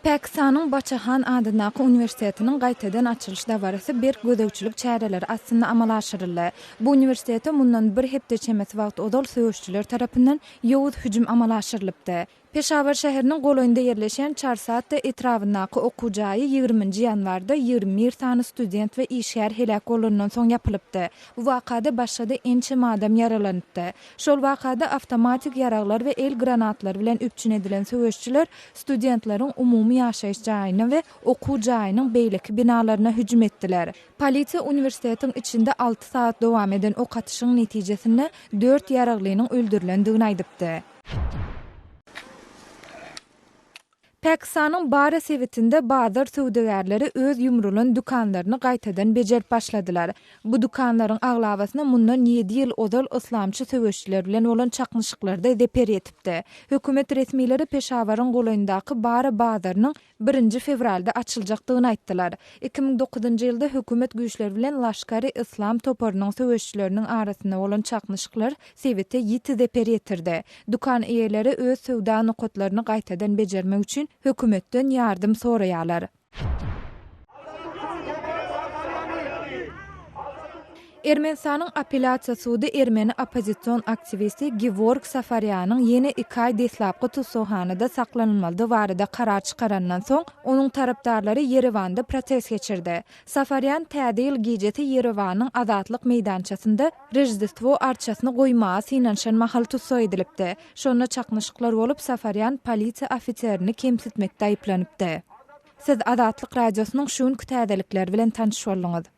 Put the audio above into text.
Pakistanyň Baça Han adyndaky uniwersitetiniň gaýtadan açylyş dabarasy berk gözegçilik çäreleri astynda amala aşyryldy. Bu uniwersitete mundan bir hepde çemesi wagt ozal söweşijiler tarapyndan ýowuz hüjüm amala aşyrylypdy. Peşawar şäheriniň golaýynda ýerleşýän Çarsadda etrabyndaky okuw jaýy ýigriminji ýanwarda 21 sany student we işgär heläk bolanyndan soň ýapylypdy. Bu wakada başga-da ençeme adam ýaralanypdy. Şol wakada awtomatik ýaraglar we el granatlary bilen üpjün edilen söweşijiler studentleriň umumy ýaşaýyş jaýyna we okuw jaýynyň beýleki binalaryna hüjüm etdiler. Polisiýa uniwersitetiň içinde alty sagat dowam eden ok atyşygyň netijesinde dört ýaraglynyň öldürilendigini aýdypdy. Pakistanyň Bara sebitinde bazar söwdagärleri öz ýumrulan dükanlaryny gaýtadan bejerip başladylar. Bu dükanlaryň aglabasyna mundan ýedi ýyl ozal yslamçy söweşijiler bilen bolan çaknyşyklarda zeper ýetipdi. Hökümet resmileri Peşawaryň golaýyndaky Bara bazarynyň birinji fewralda açyljakdygyny aýtdylar. 2009-njy ýylda hökümet güýçleri bilen Laşkar-e-Yslam toparynyň söweşijileriniň arasynda bolan çaknyşyklar sebite ýiti zeper ýetirdi. Dükan eýeleri öz söwda nokatlaryny gaýtadan bejermek üçin hökümetden ýardym soraýarlar. Ermenistanyň Apelýasiýa sudy ermeni oppozision aktiwisti Geworg Safarýanyň ýene iki aý deslapky tussaghanada saklanylmalydygy barada karar çykarandan soň, onuň tarapdarlary Ýerewanda protest geçirdi. Safarýan Täze ýyl gijesi Ýerewanyň Azatlyk meýdançasynda Roždestwo arçasyny goýmaga synanyşan mahaly tussag edilipdi. Şonda çaknyşyklar bolup, Safarýan polisiýa ofiserini kemsitmekde aýyplanypdy. Siz Azatlyk Radiosynyň şu günki täzelikleri bilen tanyş bolduňyz.